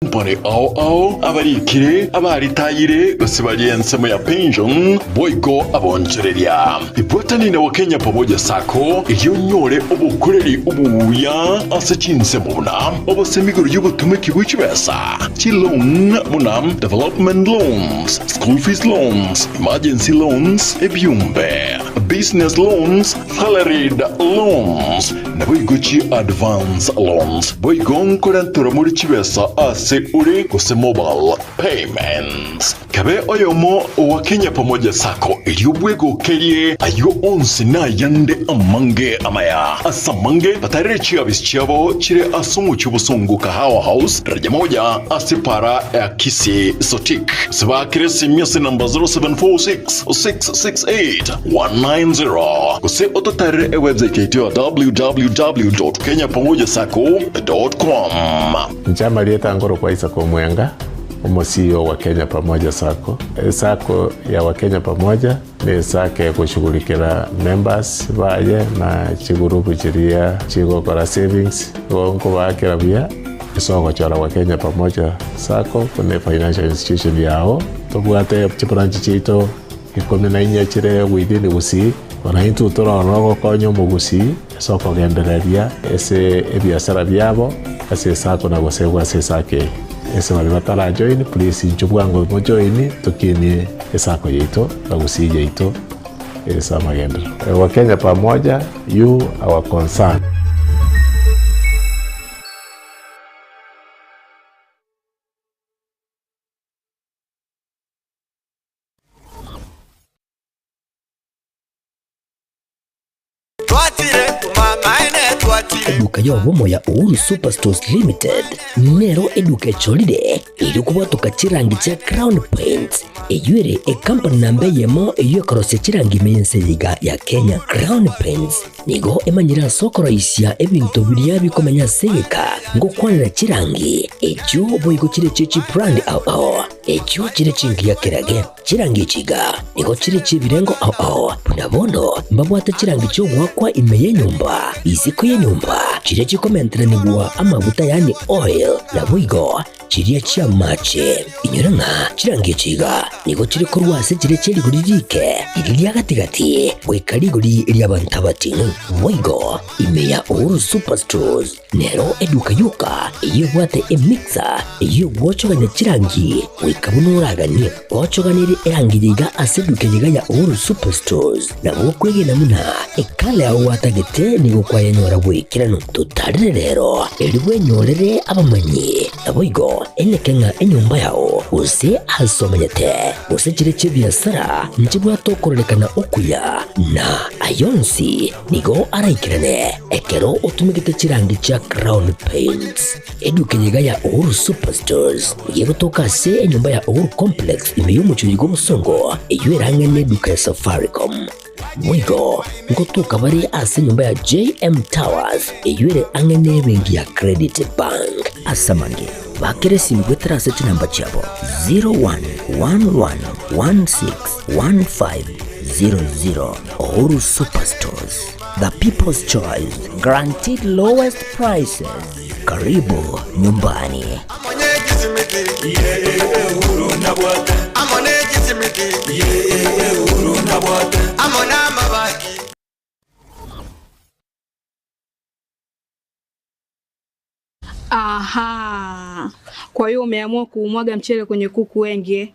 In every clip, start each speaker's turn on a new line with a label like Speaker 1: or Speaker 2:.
Speaker 1: Company ao ao, abarikire, abaritayire, gose baria ensemo ya pension, boigo abonchoreria. Ibwatani na Wakenya Pamoja Sacco erio onyore obokoreri obuya ase chinsemo buna obosemi igoro y'obotumeki bwe chibesa, chiloan buna development loans, school fees loans, emergency loans, ebiombe, business loans, salaried loans, Naboigo chi advance loans. Boigo nkorentora more chibesa ase ore gose mobile payments. Kabe oyomo owa Kenya Pamoja Sacco erio bwegokerie ayio onsi nayande amange amaya. Ase amange batarere chiabisi chiabo chire ase omochie obosongo Kahawa House daraja moja ase para ya Kisii Sotik. Gose baakere esimi ase namba 0746 668 190 gose ototarere ewebsite yaito ya www.kenyapamojasacco.com.
Speaker 2: Inche amarieta nkorokwa Isaac Omwenga, omo CEO wa Kenya Pamoja Sacco. Esacco ya Wakenya Pamoja ne esacco egoshughulikera members baye na chigurupu chiria chigokora savings, igo nkobaakera buya ase ogochora Wakenya Pamoja Sacco buna efinancial institution yao. Tobwate chibranch chiaito Ikomi na inye chire within Gusii, bono intwe tore ororo gokonya omogusii ase okogendereria ase ebiasara biabo ase esako na gosegwa ase esako eye. Ase baria batara join please inchuo bwango mo join tokinie esako yaito na Gusii yaito ase amagenderero. Wakenya pamoja, you our concern.
Speaker 3: Eduka y'obomo ya Uhuru Superstores Limited nero eduka echorire erio kobwatoka chirangi chia Crown Paints eyio ere ekampani namba eyemo eyio ekorosia chirangi ime y'ense eye iga ya Kenya. Crown Paints nigo emanyire ase okoroisia ebinto biria bikomenya ase egeka ngokwanera chirangi echio boigo chire chie chibrand ao ao. Echio chire chingiya kerage, chirangi echi iga nigo chire chi'ebirengo ao ao, buna bono mbabwate chirangi chi'ogoakwa ime y'enyomba, isiko y'enyomba, chiria chikomenteranigwa amaguta yaani oil, naboigo chiria chi'amache. Inyora ng'a chirangi echi iga nigo chire korwa ase chiria chie rigori riike, riria ria gati-gati, goika rigori ri'abanto abating'u. Boigo ime ya Uhuru Superstores. Nero eduka yoka eyio ebwate emixer eyio egwochogania chirangi goika buna oraganie. Gochoganerie erangi yaiga ase eduka eyeiga ya Uhuru Superstores nabo okwegena buna ekala yao gwatagete nigo kwayenyora bw'ekeranu. Totarire rero erio bwenyorere abamanyi naboigo eneke ng'a enyomba yao gose ase omenyete gose chire chi'ebiasara nchibwate okororekana okuya na ayonsi Nigo araikerane ekero otumegete chirangi chia Crown Paints. Eduka eye iga ya Uhuru Superstores nigo egotoka ase enyomba ya Uhuru Complex ime y'omochie oyo bw'obosongo eyio erang'e neduka ya Safaricom. Boigo ngotoka bare ase enyomba ya JM Towers eyio ere ang'e nebenki ya Credit Bank. Ase amange, bakera esimi goetera ase chinamba chiabo 0111161500. Uhuru Superstores, the people's choice, guaranteed lowest prices. Karibu nyumbani.
Speaker 4: Aha, kwa hiyo umeamua kuumwaga mchele kwenye kuku wengi eh?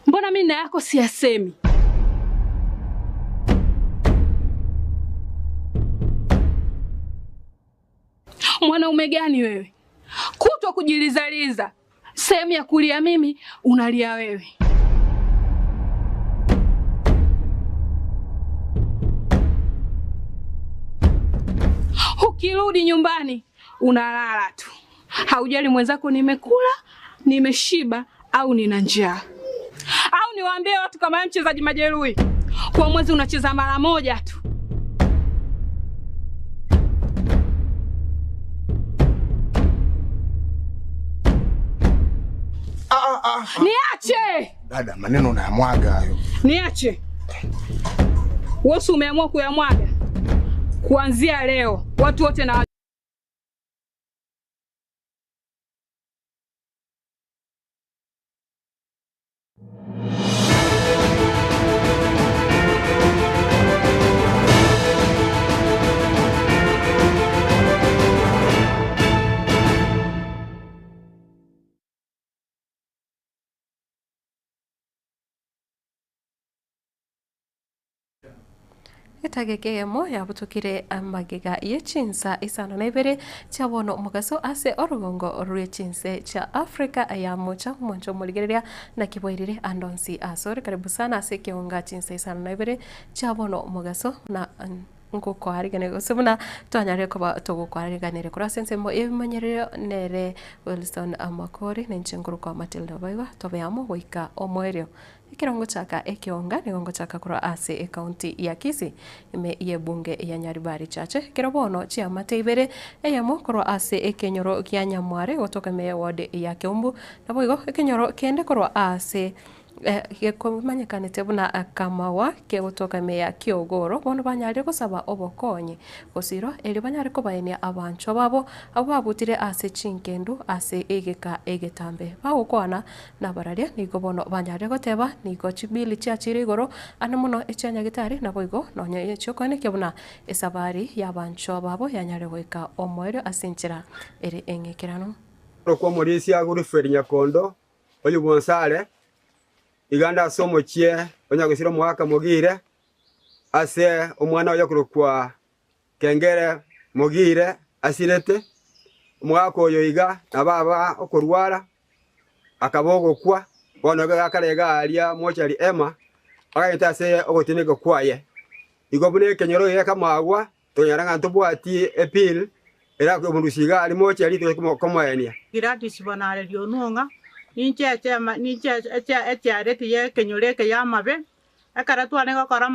Speaker 4: Mbona mimi na yako siyasemi? Mwanaume gani wewe, kutwa kujilizaliza, sehemu ya kulia mimi unalia wewe. Ukirudi nyumbani unalala tu, haujali mwenzako nimekula, nimeshiba au nina njaa. Au niwaambie watu kama mchezaji majeruhi, kwa mwezi unacheza mara moja tu.
Speaker 5: Ah, ah, ah.
Speaker 4: Niache
Speaker 5: dada, maneno unayamwaga hayo.
Speaker 4: Niache wewe, umeamua kuyamwaga kuanzia leo watu wote na
Speaker 6: Etageka eyemo yabutokire amagega ye chinsa isano na ibere chia bono omogaso ase orogongo rwe chinse chia Africa ya mocha. Omwancho omorigereria naki bwairire ande onsi asore. Karibu sana ase ekeonga chinsa isano na ibere chia bono omogaso na ngokoarigereria gose buna twanyarire koba togokoariganeria korwa ase ensemo y'ebimanyererio nere Wilson Makori na inche nkorokwa Matilda Boigo tobe amo goika omoerio. Ekero ngochaka ekeonga nigo ngochaka korwa ase ecounty ya Kisii ime y'ebunge ya Nyaribari Chache. Ekero bono chiamate ibere, eyemo korwa ase ekenyoro gia Nyamware gotoka ime y'eward ya Keumbu, naboigo ekenyoro kende korwa ase gekomanyekanete buna Kamawa kegotoka ime ya Kiogoro, bono banyarire gosaba obokonyi gosirwa erio banyare kobaenia abanchwa babo abwo babutire ase chingendu ase egeka egetambe. Bagokwana Nabararia nigo bono banyarire goteba, Nigo chibili chiachire igoro ande mono echia Nyagetari, naboigo nonya echiokoenekia buna esabari y'abanchwa babo yanyare goika omoerio ase enchera ere eng'ekeranu.
Speaker 7: Korokwa omorisia Wilfred Nyakondo, oyio bw'Onsare, iga ande ase omochie o Nyagusira omogaka Mogire, ase omwana oye okorokwa Kengere Mogire asirete, omogaka oyo iga nabo aba okorwara, akaba ogokwa, bono iga gakare iga aria mochari Ema, agagete ase ogotineka kwaye. Igo buna ekenyoro gekamagwa, tokonyora ng'a ntobwati ebill erakomorusia iga aria mochari toche komoenia.
Speaker 8: Gladys Bonareria Onwong'a, Ninche echema ninche echiareti y'ekenyoro eke y'amabe, Ekero twarenge gokora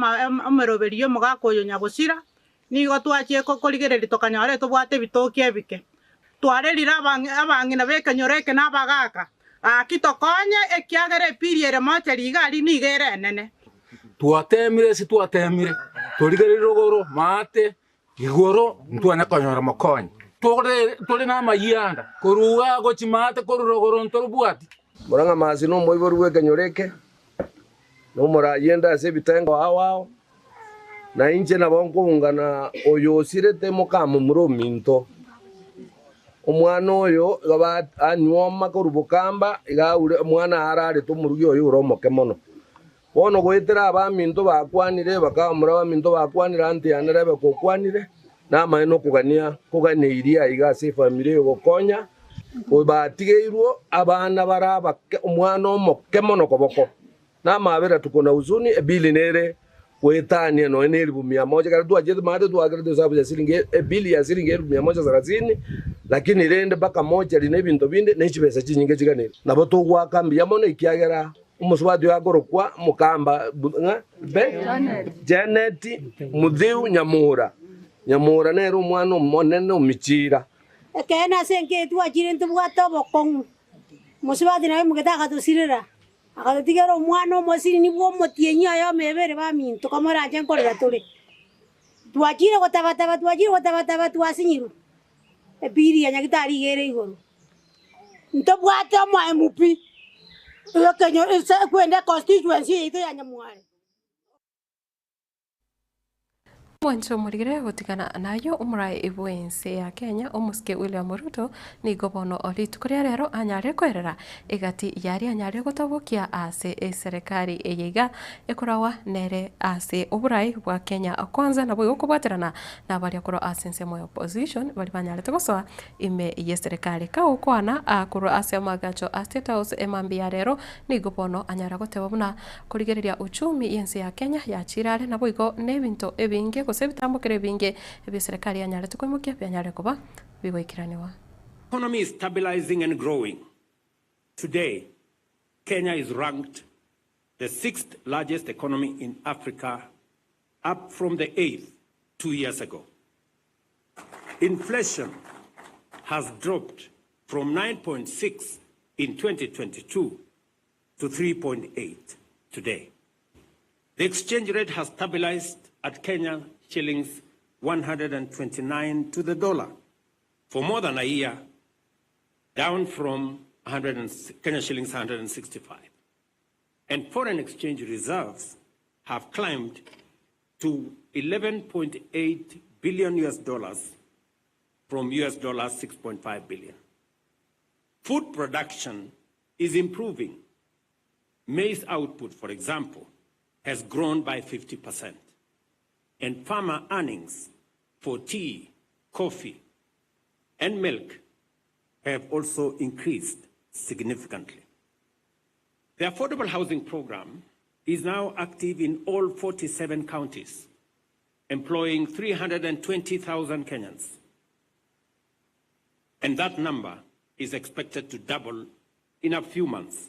Speaker 8: emeroberi y'omogaka oyo nyagosira, nigo twachia korigereria tokanyora etobwate ebitoki ebike. Twarerire abang'ina b'ekenyoro eke na abagaaka, Gaki tokonye, ekiagera epiiri ere mocheri iga aria nigo ere enene.
Speaker 9: Twateemire ase twateemire, torigererie rogoro, maate, igoro, ntwanya konyora mokonyi. Tore namayianda korwa igaa gochia maate korwa rogoro ntorobwati.
Speaker 10: Morang'amasi nomoibori bw'ekenyoro eke, na omorayende ase ebitengo ao ao, na inche nabo nkoungana oyo osirete mokamomura ominto. Omwana oyo iga anyuoma korwa bokamba, iga aure omwana ararete omorugi oye ore omoke mono. Bono goetera abaminto bakwanire, bakamura abaminto bakwanire, anto yane Rebeka okwanire, namaene okogania koganeirie aiga ase efamiri eye gokonya, batigeirwe abana bare abake, omwana omoke mono koboko, namabera tuko na huzuni, ebili nere goetania nonya ne elifu mia moja, ekero twachete maate twakerete esabu ya siringi ebili ya siringi elifu mia moja sarasini, lakini rende mpaka mochari na ebinto binde, ne chibesa chinyinge chiganeirie. Nabo togoaka mbuya mono ekiagera Omosubati oyo akorokwa mokamba ng'a be Janet Mutheu Nyamura. Nyamura nere omwana omonene o Michira.
Speaker 11: Ekeene ase enka eye twachire ntobwate obokong'u. Mosubati naye omogete agatosirera, agatotigera omwana omosinini bw'omotienyi oyomo ebere baminto komoranche nkorera tore. Twachire gotabataba, twachire gotabataba twasinyirwe, ebiri ya Nyagitari iga ere igoro. Ntobwate omoemu pi, kwende econstituency yaito ya Nyamware.
Speaker 6: Omwancho omorigere gotigana nayio omorai bw'ense ya Kenya omosike William Ruto nigo bono rituko ria rero anyare koerera egati yaria anyare gotobokia ase eserekari eye iga ekoragwa nere ase oborai bwa Kenya Kwanza naboigo kobwaterana nabaria korwa ase ensemo ya opposition baria banyarete gosoa ime y'eserekari. Kagokwana korwa ase amagacho a State House emambia ya rero, nigo bono anyara goteba buna korigereria uchumi y'ense ya Kenya yachire are naboigo nebinto ebinge gose ebitambokero ebinge ebieserekari yanyarete koimokia bianyare koba bigoikeranigwa.
Speaker 12: Economy is stabilizing and growing. Today, Kenya is ranked the sixth largest economy in Africa, up from the eighth 2 years ago. Inflation has dropped from 9.6 in 2022 to 3.8 today. The exchange rate has stabilized at Kenya shillings 129 to the dollar for more than a year, down from 100 and, Kenya shillings 165. And foreign exchange reserves have climbed to 11.8 billion US dollars from US dollars 6.5 billion. Food production is improving. Maize output, for example, has grown by 50%. And farmer earnings for tea, coffee, and milk have also increased significantly. The Affordable Housing Program is now active in all 47 counties, employing 320,000 Kenyans. And that number is expected to double in a few months.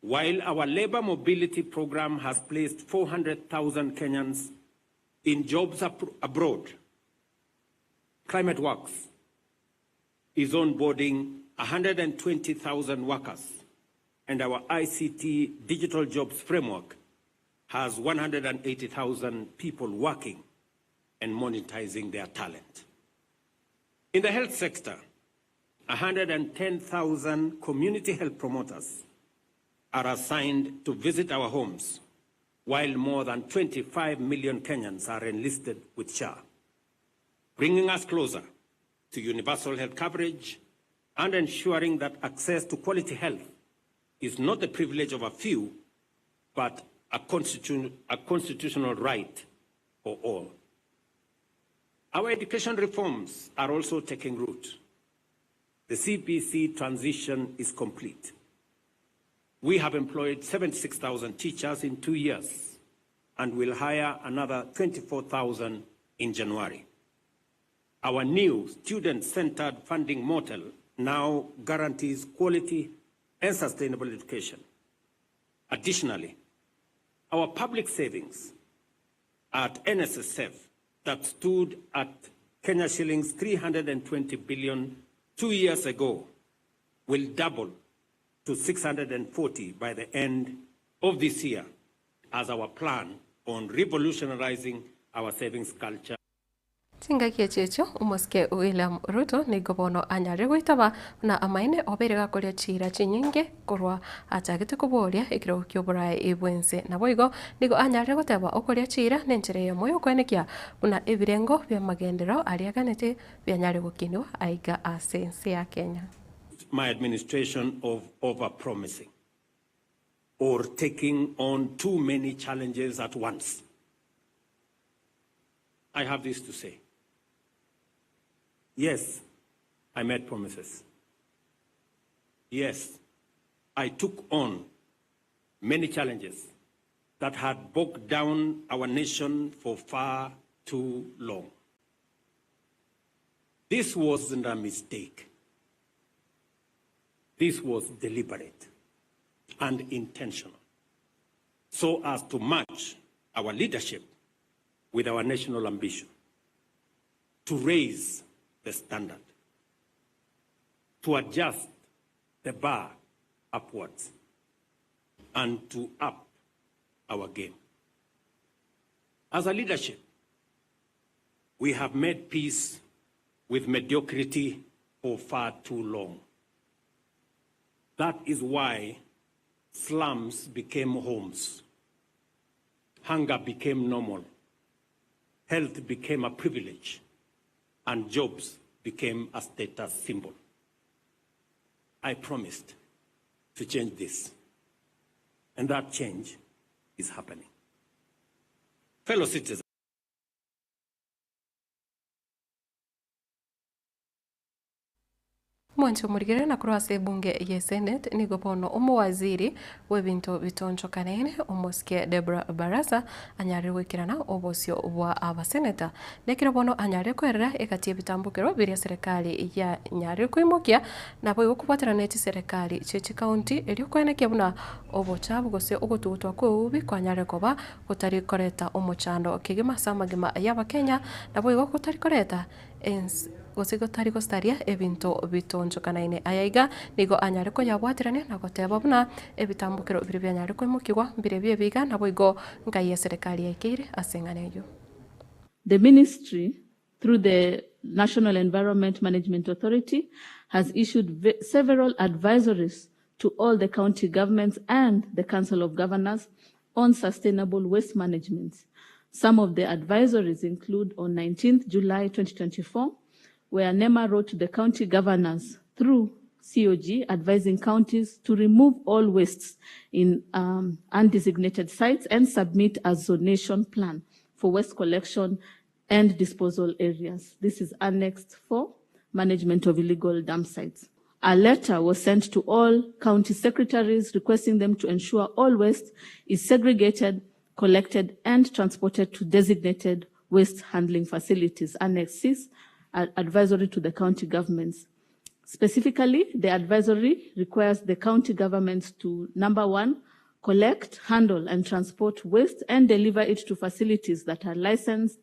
Speaker 12: While our labor mobility program has placed 400,000 Kenyans in jobs abroad, Climate Works is onboarding 120,000 workers, and our ICT Digital Jobs Framework has 180,000 people working and monetizing their talent. In the health sector, 110,000 community health promoters are assigned to visit our homes, while more than 25 million Kenyans are enlisted with SHA, bringing us closer to universal health coverage and ensuring that access to quality health is not the privilege of a few, but a, constitu a constitutional right for all. Our education reforms are also taking root. The CBC transition is complete. We have employed 76,000 teachers in two years and will hire another 24,000 in January. Our new student-centered funding model now guarantees quality and sustainable education. Additionally, our public savings at NSSF that stood at Kenya shillings 320 billion two years ago will double to 640 by the end of this year as our plan on revolutionizing our savings culture.
Speaker 6: Chingaki echi echio omosike William Ruto nigo bono anyarire goitaba buna amaene obeire gakoria chiira chinyinge korwa achagete koboria ekerogo kia oboraai bwense. Naboigo nigo anyarire goteba okoria chiira nenchera eyemo yokoenekia buna ebirengo bi'amagenderero aria aganete bianyare gokinwa aiga ase ense ya Kenya.
Speaker 12: My administration of over-promising or taking on too many challenges at once. I have this to say. Yes, I made promises. Yes, I took on many challenges that had bogged down our nation for far too long. This wasn't a mistake. This was deliberate and intentional, so as to match our leadership with our national ambition, to raise the standard, to adjust the bar upwards, and to up our game. As a leadership, we have made peace with mediocrity for far too long. That is why slums became homes, hunger became normal, health became a privilege, and jobs became a status symbol. I promised to change this, and that change is happening. Fellow citizens,
Speaker 6: Mwanche omorigereria na korwa ase ebunge ye Senate nigo bono omowaziri bw'ebinto bitonchokanene omosike Deborah Barasa anyarire goikerana obosio bwa abaseneta. Nekero bono anyarire koerera egati y'ebitambokero biria serikali yanyarire koimokia naboigo kobwaterana ne chiserekari chie chikaunti erio koenekia buna obochabu gose ogotugutwa kw'eubi kwanyarire koba gotari koreta omochando kegima ase amagima y'abakenya naboigo gotari koreta ens gose gotari gosaria ebinto bitonchokanaine. Aya iga nigo anyare koyabwaterania na goteba buna ebitambokero biria bianyare koimokigwa mbirebio ebiga naboigo ngai eserekari yaikeire ase eng'ana eyio.
Speaker 13: The ministry, through the National Environment Management Authority, has issued several advisories to all the county governments and the Council of Governors on sustainable waste management. Some of the advisories include on 19th July 2024, where NEMA wrote to the county governors through COG advising counties to remove all wastes in um, undesignated sites and submit a zonation plan for waste collection and disposal areas. This is Annex 4, Management of Illegal Dump Sites. A letter was sent to all county secretaries requesting them to ensure all waste is segregated, collected, and transported to designated waste handling facilities. Annex 6, advisory to the county governments. Specifically, the advisory requires the county governments to, number one, collect, handle, and transport waste and deliver it to facilities that are licensed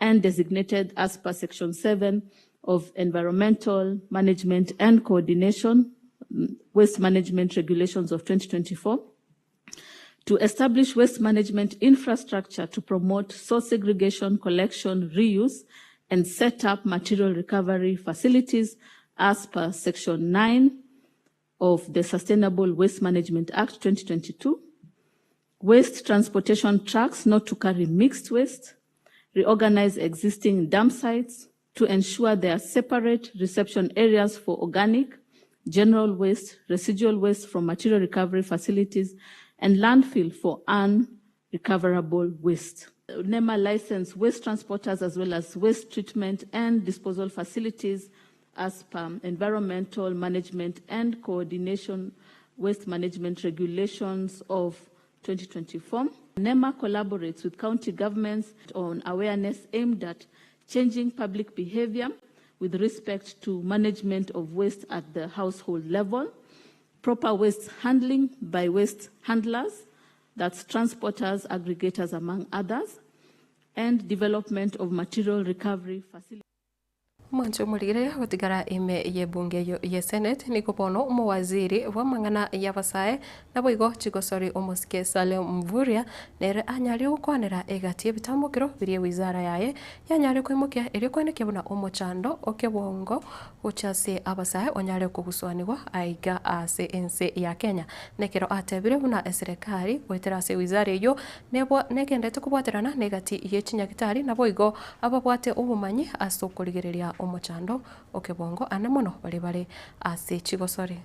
Speaker 13: and designated as per Section 7 of Environmental Management and Coordination Waste Management Regulations of 2024, to establish waste management infrastructure to promote source segregation, collection, reuse, and set up material recovery facilities as per Section 9 of the Sustainable Waste Management Act 2022, waste transportation trucks not to carry mixed waste, reorganize existing dump sites to ensure there are separate reception areas for organic, general waste, residual waste from material recovery facilities, and landfill for unrecoverable waste. NEMA license waste transporters as well as waste treatment and disposal facilities as per Environmental Management and Coordination Waste Management Regulations of 2024. NEMA collaborates with county governments on awareness aimed at changing public behavior with respect to management of waste at the household level, proper waste handling by waste handlers, that's transporters, aggregators, among others, and development of material recovery facilities.
Speaker 6: Omwancho omorigere gotigara ime y'ebunge eyio ye Senate nigo bono omowaziri bw'amang'ana y'abasae naboigo chigosori omosike Salim Mvurya nere anyare gokwanera egati y'ebitambokero biria ewizara yaye yanyare koimokia erio koenekia buna omochando o kebongo gochia ase abasae onyare kogusuanigwa aiga ase ense ya Kenya. Nekero atebire buna eserekari goetera ase ewizara eyio Nebo negenderete kobwaterana negati ye chinyagitari, naboigo ababwate obomanyi ase okorigereria omochando o kebongo ane mono baria bare ase chigosori.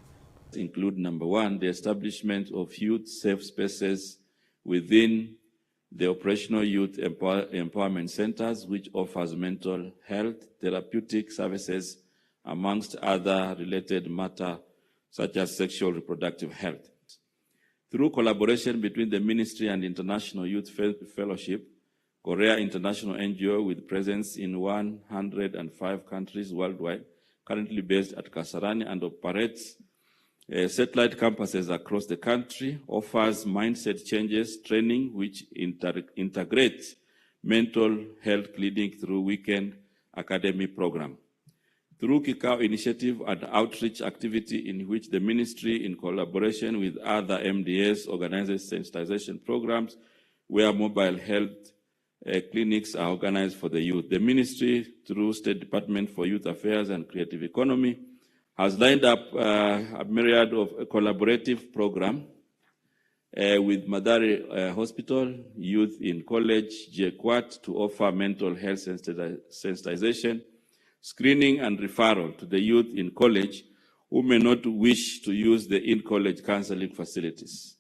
Speaker 14: Include number one, the establishment of youth safe spaces within the operational youth empowerment centers which offers mental health therapeutic services amongst other related matter such as sexual reproductive health. Through collaboration between the Ministry and International Youth Fellowship, Korea International NGO with presence in 105 countries worldwide, currently based at Kasarani and operates satellite campuses across the country, offers mindset changes training which integrates mental health clinic through weekend academy program. Through Kikao initiative and outreach activity in which the ministry, in collaboration with other MDAs, organizes sensitization programs where mobile health clinics are organized for the youth. The ministry, through State Department for Youth Affairs and Creative Economy, has lined up a myriad of a collaborative program with Mathari Hospital, Youth in College, JKUAT, to offer mental health sensitization, screening and referral to the youth in college who may not wish to use the in-college counseling facilities.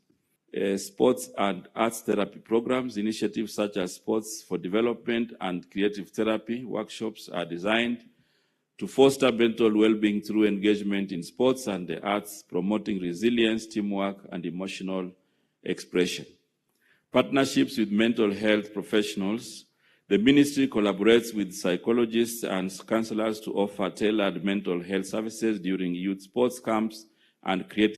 Speaker 14: Sports and arts therapy programs, initiatives such as Sports for Development and Creative Therapy workshops are designed to foster mental well-being through engagement in sports and the arts, promoting resilience, teamwork, and emotional expression. Partnerships with mental health professionals. The ministry collaborates with psychologists and counselors to offer tailored mental health services during youth sports camps and creative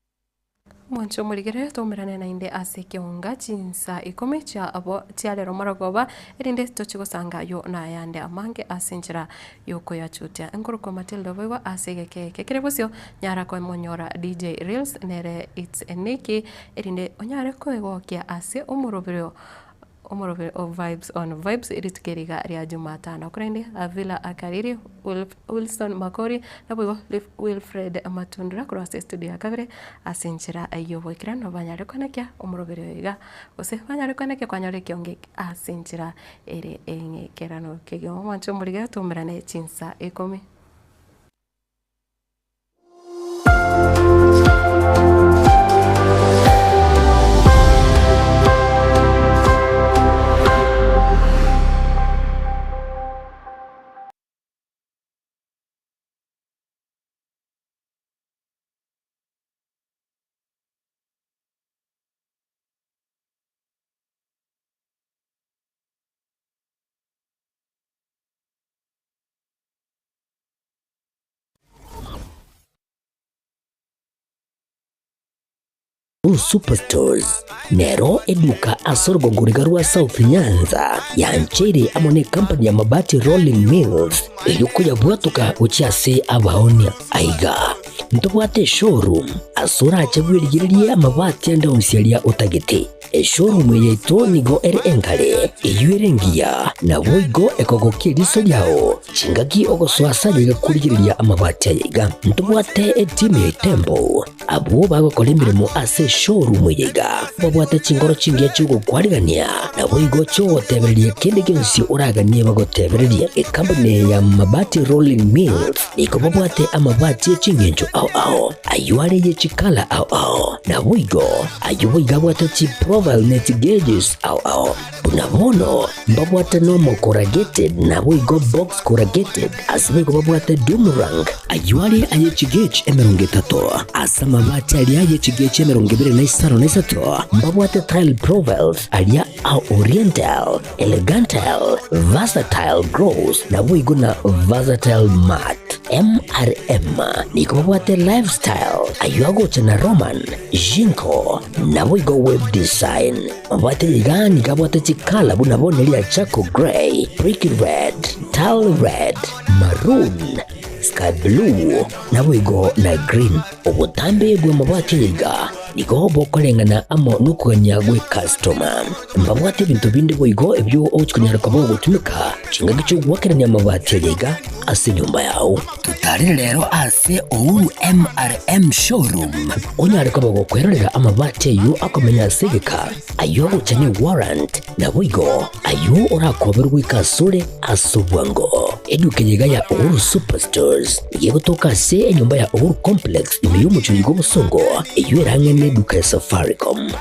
Speaker 6: Mwanche omorigereria toumerane naende ase ekeonga chinsa ikomi chia abo chia rero morogoba, erinde tochie gosanga ayio na ayande amange ase enchera y'okoyachutia. Nkorokwa Matilda boigo ase egeka eke kere bosio, nyara komonyora DJ Reels nere It's a Nicky, erinde onyare koegokia ase omoroberio Omoroberi o Vibes on Vibes rituko eri iga ria Jumatano. Korende Avila Akariri, Wilson Makori, naboigo Wilfred Matundura korwa ase estudio ya kabere ase enchera y'oboikeranu banyare koenekia omoroberi oyo iga gose banyare koenekia kwanyora ekiongo eke ase enchera ere eng'ekeranu kegima. Omwanche omorige toumerane chinsa ikomi.
Speaker 3: Uhuru Superstores nero eduka ase orogongo riga rwa South Nyanza yancheire amo ne company ya Mabati Rolling Mills erio koyabwatoka gochia ase abaonia. Aiga ntobwate eshowroom ase orache bwerigererie amabati ande onsi aria otagete. Eshowroom eye yaito nigo ere enkare, eyio ere engiya, naboigo ekogokia eriso riao chingaki ogosoa ase aye iga korigereria amabati aya iga. Ntobwate etimu ya Itembo Abwo bagokora emeremo ase eshowroom eye iga babwate chinkoro chingiya chi'ogokwarigania, naboigo chi'ogotebereria kende gionsi oraganie bagotebererie. Ekampuni eye ya Mabati Rolling Mills nigo babwate amabati e ching'encho ao ao, ayio are ye chikala ao ao, naboigo ayio boigo abwate chiprofile ne chigauges ao ao. Buna bono mbabwate nomo corrugated naboigo box corrugated, ase boigo babwate doom rank, ayio are aye chigauge 30, ase amabati aria aye chigauge 25 na 3 mbabwate tile profiles aria a oriental, elegantal, versatile gloss naboigo na versatile matte. MRM nigo babwate lifestyle ayio agocha na Roman, Jinko naboigo web design. Mabwate iga nigo abwate chikala buna bono ria charcoal grey, brick red, tile red, maroon, sky blue, naboigo na green. Obotambe bw'amabati aya iga nigo bokoreng'ana amo nokogania gw'ecustoma. Mbabwate ebinto binde boigo ebio ogochia konyara koba ogotumeka chingaki chi'ogoakerania amabati aya iga ase enyomba yao. Totarire rero ase Uhuru MRM Showroom onyare koba gokwerorera amabati ayio akomenya ase egeka, ayio agocha ne warrant, naboigo ayio orakoberwe goika asore ase obwango. Eduka eye iga ya Uhuru Superstores nigo egotoka ase enyomba ya Uhuru Complex ime y'omochie oiga obosongo eyio erang'e neduka ya Safaricom.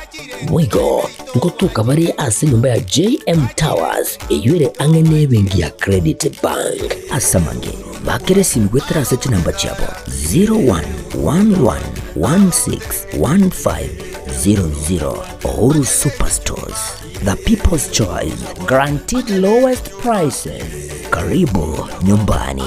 Speaker 3: Boigo ngotoka bare ase enyomba ya JM Towers eyio ere ang'e nebenki ya Credit Bank. Ase amange, bakera esimi goetera ase chinamba chiabo 0111161500. Uhuru Superstores, the people's choice, guaranteed lowest prices. Karibu nyumbani.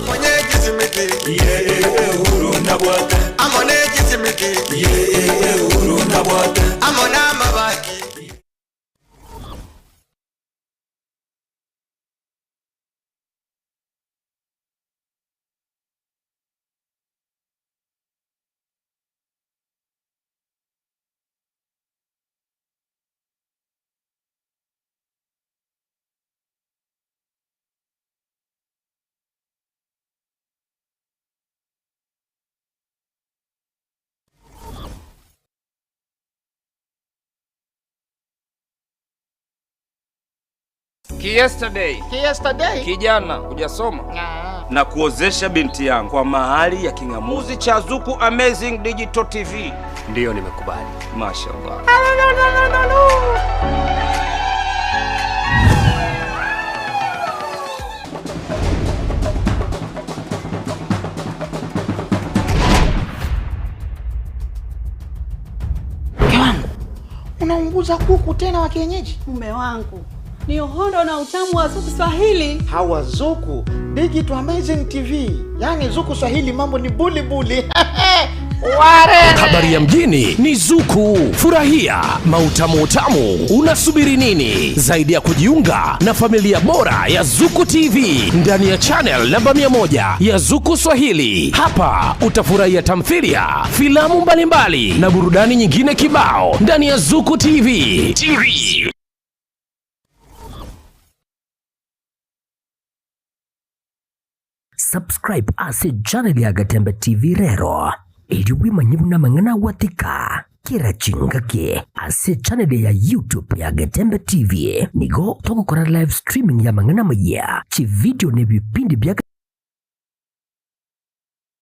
Speaker 15: Ki-yesterday.
Speaker 16: Ki-yesterday.
Speaker 15: Kijana hujasoma
Speaker 12: na kuozesha binti yangu kwa mahali ya king'amuzi cha Zuku Amazing Digital TV.
Speaker 17: Ndiyo, nimekubali.
Speaker 15: Mashallah.
Speaker 16: Mke wangu, unaunguza kuku tena wa kienyeji?
Speaker 4: Mume wangu ni uhondo na utamu wa Zuku Swahili.
Speaker 16: Hawa Zuku Digital Amazing TV, yaani Zuku Swahili mambo ni buli buli. Ware.
Speaker 18: Habari ya mjini ni Zuku. Furahia mautamu utamu. Unasubiri nini zaidi ya kujiunga na familia bora ya Zuku TV ndani ya channel namba 100 ya Zuku Swahili? Hapa utafurahia tamthilia, filamu mbalimbali na burudani nyingine kibao ndani ya Zuku TV. TV.
Speaker 3: Subscribe ase channel ya Gatembe TV rero erio bwemanye buna amang'ana agwatika kera chingaki ase channel ya YouTube ya Gatembe TV nigo togokora live streaming ya amang'ana amayia, chividio na ebipindi bia.